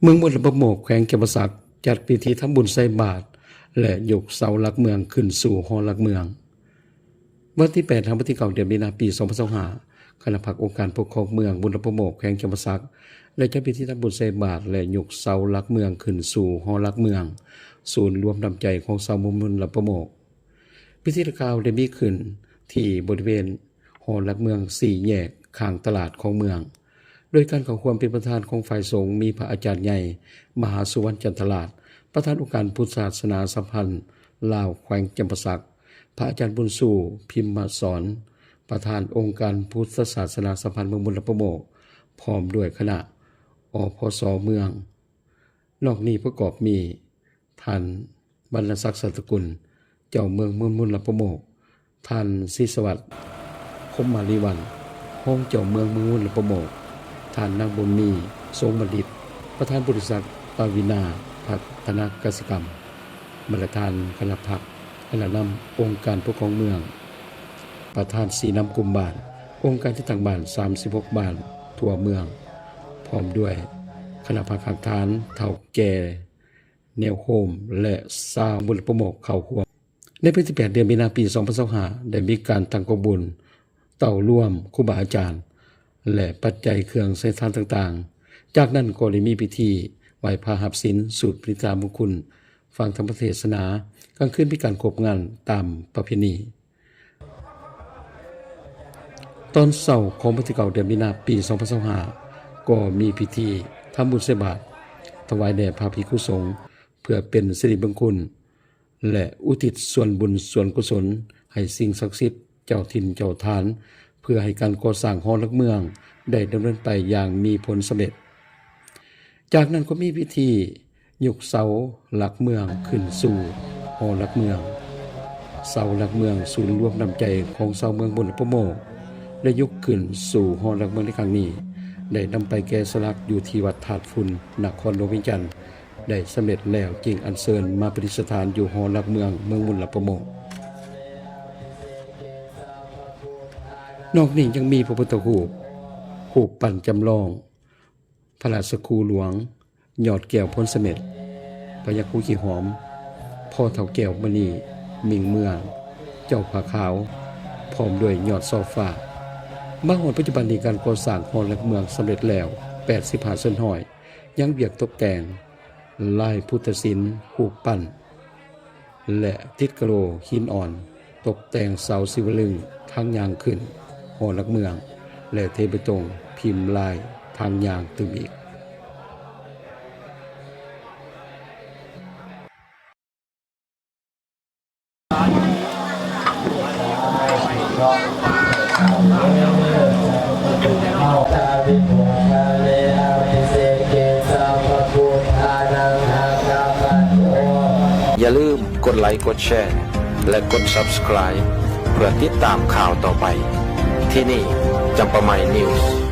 ເມືອງມຸນລະປະໂມກ ແຂວງຈຳປາສັກ ຈັດພິທີທຳບຸນໃສ່ບາດ ແລະ ຍົກເສົາຫຼັກເມືອງຂຶ້ນສູ່ຫໍຫຼັກເມືອງ. ວັນທີແປດ ຫາວັນທີເກົ້າ ເດືອນມີນາ ປີສອງພັນຊາວຫ້າ, ຄະນະພັກອົງການປົກຄອງເມືອງມຸນລະປະໂມກ ແຂວງຈຳປາສັກ ໄດ້ຈັດພິທີທຳບຸນໃສ່ບາດ ແລະ ຍົກເສົາຫຼັກເມືອງຂຶ້ນສູ່ຫໍຫຼັກເມືອງ, ສູນລວມນ້ຳໃຈຂອງຊາວເມືອງມຸນລະປະໂມກ. ພິທີດັ່ງກ່າວໄດ້ມີຂຶ້ນທີ່ບໍລິເວນຫໍຫຼັກເມືອງ ສີ່ແຍກຂ້າງຕະຫຼາດຂອງເມືອງ, ໂດຍການເຂົ້າຮ່ວມເປັນປະທານຂອງຝ່າຍສົງ ມີພະອາຈານໃຫຍ່ ມະຫາສຸວັນ ຈັນທະລາດ, ປະທານອົງການພຸດທະສາສະໜາສຳພັນລາວແຂວງຈຳປາສັກ, ພະອາຈານບຸນຊູ ພິມມະສອນ, ປະທານອົງການພຸດທະສາສະໜາສຳພັນເມືອງມຸນລະປະໂມກ, ພ້ອມດ້ວຍຄະນະ ອພສ ເມືອງ. ນອກນີ້ປະກອບມີ ທ່ານ ວັນນະສັກ ສັດຕະກຸນ, ເຈົ້າເມືອງເມືອງມຸນລະປະໂມກ, ທ່ານ ສີສະຫວັດ ຄົມມາລີວັນ, ຮອງເຈົ້າເມືອງເມືອງມຸນລະປະໂມກ, ທ່ານ ນາງບຸນມີ ສົງບັນດິດ, ປະທານບໍລິສັດປາວິນາພັດທະນາກະສິກຳ, ບັນດາທ່ານຄະນະພັກ, ຄະນະນຳອົງການປົກຄອງເມືອງ, ປະທານຊີ້ນຳກຸ່ມບ້ານ, ອົງການຈັດຕັ້ງບ້ານ ສາມສິບຫົກ ບ້ານທົ່ວເມືອງ, ພ້ອມດ້ວຍຄະນະພັກຮາກຖານ, ເຖົ້າແກ່ ແນວໂຮມ ແລະ ຊາວມຸນລະປະໂມກເຂົ້າຮ່ວມ. ໃນວັນທີແປດ ເດືອນມີນາ ປີສອງພັນຊາວຫ້າ ໄດ້ມີການຕັ້ງກອງບຸນເຕົ້າລວມຄູບາອາຈານ ແລະ ປັດໄຈເຄື່ອງໄຊທານຕ່າງໆ. ຈາກນັ້ນກໍໄດ້ມີພິທີໄຫວ້ພະຮັບສິນ, ສູດປະລິດຕະມຸງຄຸນ, ຟັງທຳມະເທດສະໜາ, ກາງຄືນມີການຄົບງານຕາມປະເພນີ. ຕອນເຊົ້າຂອງວັນທີເກົ້າ ເດືອນມີນາ ປີສອງພັນຊາວຫ້າ ກໍມີພິທີທຳບຸນໃສ່ບາດ ຖວາຍແດ່ພະພິກຂຸສົງ ເພື່ອເປັນສິລິມົງຄຸນ ແລະ ອຸທິດສ່ວນບຸນສ່ວນກຸສົນໃຫ້ສິ່ງສັກສິດ, ເຈົ້າຖິ່ນເຈົ້າຖານ, ເພື່ອໃຫ້ການກໍ່ສ້າງຫໍຫຼັກເມືອງໄດ້ດຳເນີນໄປຢ່າງມີຜົນສຳເລັດ. ຈາກນັ້ນກໍມີພິທີຍົກເສົາຫຼັກເມືອງຂຶ້ນສູ່ຫໍຫຼັກເມືອງ. ເສົາຫຼັກເມືອງສູນລວມນ້ຳໃຈຂອງຊາວເມືອງມຸນລະປະໂມກ ໄດ້ຍົກຂຶ້ນສູ່ຫໍຫຼັກເມືອງໃນຄັ້ງນີ້ ໄດ້ນຳໄປແກະສະຫຼັກຢູ່ທີ່ວັດທາດຝຸ່ນ ນະຄອນຫຼວງວຽງຈັນ ໄດ້ສຳເລັດແລ້ວ ຈຶ່ງອັນເຊີນມາປະດິດສະຖານຢູ່ຫໍຫຼັກເມືອງ ເມືອງມຸນລະປະໂມກ. ນອກນີ້ຍັງມີພະພຸດທະຮູບ, ຮູບປັ້ນຈຳລອງ ພະລາຊະຄູຫຼວງ ຍອດແກ້ວພົນສະເມັດ, ພະຍາຄູຂີ້ຫອມ, ພໍ່ເຖົ້າແກ້ວມະນີ ມິ່ງເມືອງ, ເຈົ້າຜ້າຂາວ ພ້ອມດ້ວຍຍອດຊໍ່ຟ້າ. ມາຮອດປັດຈຸບັນນີ້ ການກໍ່ສ້າງຫໍຫຼັກເມືອງສຳເລັດແລ້ວ ແປດສິບຫ້າເປີເຊັນ, ຍັງວຽກຕົກແຕ່ງ ລາຍພຸດທະສິນ, ຮູບປັ້ນ ແລະ ຕິດກະໂຫຼຫີນອ່ອນ, ຕົກແຕ່ງເສົາສີວະລຶງ, ທາງຍ່າງຂຶ້ນຫໍຫຼັກເມືອງ ແລະ ເທເບຕົງພິມລາຍທາງຍ່າງຕື່ມອີກ. ຢ່າລືມກົດໄລ, ກົດແຊ ແລະ ກົດ Subscribe ເພື່ອຕິດຕາມຂ່າວຕໍ່ໄປ. ທີ່ນີ້ ຈຳປາໃໝ່ News.